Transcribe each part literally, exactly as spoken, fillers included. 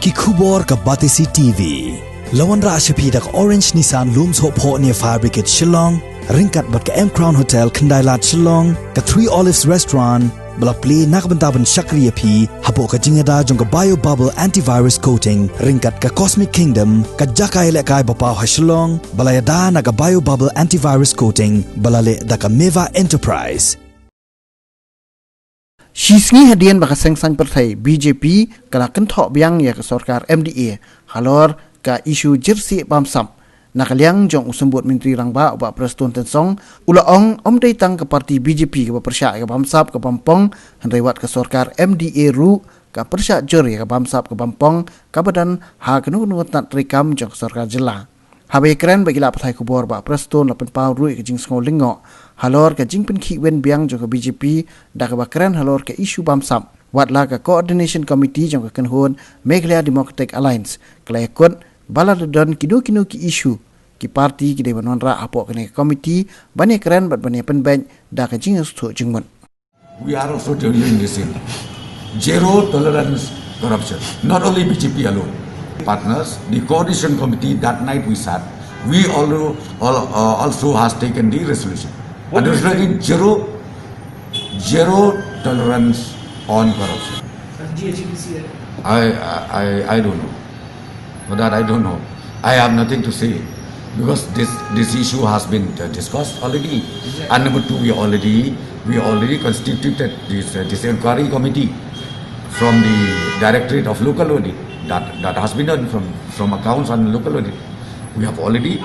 Ki khubor ka Batesi T V. La wanrah sha phi da ka Orange Nissan Lum Sohphoh near Fire Brigade Shillong, ryngkat bad ka M Crown Hotel Khyndailad Shillong, ka Three Olives Restaurant, ba la plie na ka bynta ban shakri ïa phi hapoh ka jingïada jong ka Bio Bubble Antivirus Coating, ryngkat ka Cosmic Kingdom, ka jaka ïalehkai ba paw ha Shillong, ba la ïada na ka Bio Bubble Antivirus Coating, ba la leh da ka Meva Enterprise. Shi sngi hadien ba ka seng saiñ pyrthei B J P ka la kynthoh biang ïa ka sorkar M D A halor ka issue jyrsieh bamsap. Na ka liang jong u Symbud Myntri Rangbah u Bah Prestone Tynsong, u la ong ym dei tang ka parti B J P kaba pyrshah ïa ka bamsap ka bampong, hynrei wat ka sorkar M D A ruh ka pyrshah jur ïa ka bamsap ka bampong kaba don ha kano kano ka tnat treikam jong ka sorkar jylla. Haba ïakren bad ki lad pathai khubor, Bah Prestone la pynpaw ruh ïa ka jingsngew lyngngoh halor ka jingpynkhih win biang jong ka B J P da kaba kren halor ka issue bamsap. Wat la ka Coordination Committee jong ka kynhun Meghalaya Democratic Alliance ka la ïakut ba lada don kino kino ki issue, ki parti ki dei ban wanrah hapoh kane ka committee ban ïakren bad ban ïapynbeit da ka jingïasngewthuh jingmut. We are also doing the same. Zero tolerance corruption. Not only B J P alone. Partners, the coordination committee, that night we sat. We also, all, uh, also has taken the resolution. What And do you resolution zero, zero tolerance on corruption. G H A D C, eh? I, I, I don't know. For that, I don't know. I have nothing to say because this, this issue has been, uh, discussed already. Exactly. And number two, we already, we already constituted this, uh, this inquiry committee from the Directorate of Local Audit. That, that has been done from, from accounts and local audit. We have already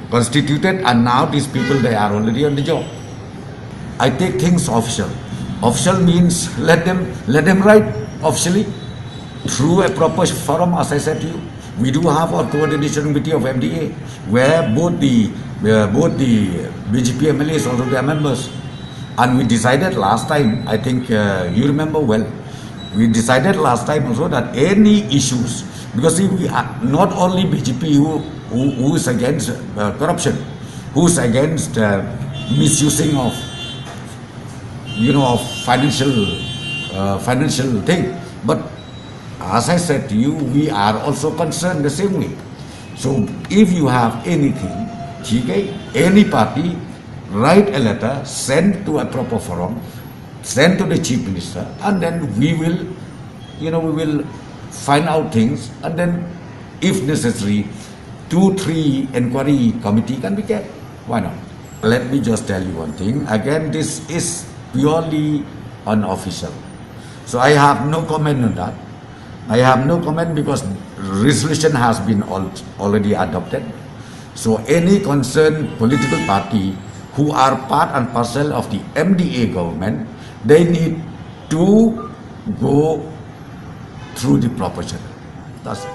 constituted, and now these people, they are already on the job. I take things official. Official means let them, let them write officially through a proper forum, as I said to you. We do have our coordination committee of M D A, where both the, uh, both the B J P M L As also, they are members. And we decided last time, I think, uh, you remember well, we decided last time also that any issues, because, see, we are not only B J P who, who, who is against, uh, corruption, who is against, uh, misusing of, you know, of financial, uh, financial thing. But as I said to you, we are also concerned the same way. So if you have anything, okay, any party, write a letter, send to a proper forum, send to the Chief Minister, and then we will, you know, we will find out things, and then, if necessary, two, three inquiry committee can be kept. Why not? Let me just tell you one thing. Again, this is purely unofficial. So I have no comment on that. I have no comment because resolution has been al-, already adopted. So any concerned political party who are part and parcel of the M D A government, they need to go through the proper channel. That's it.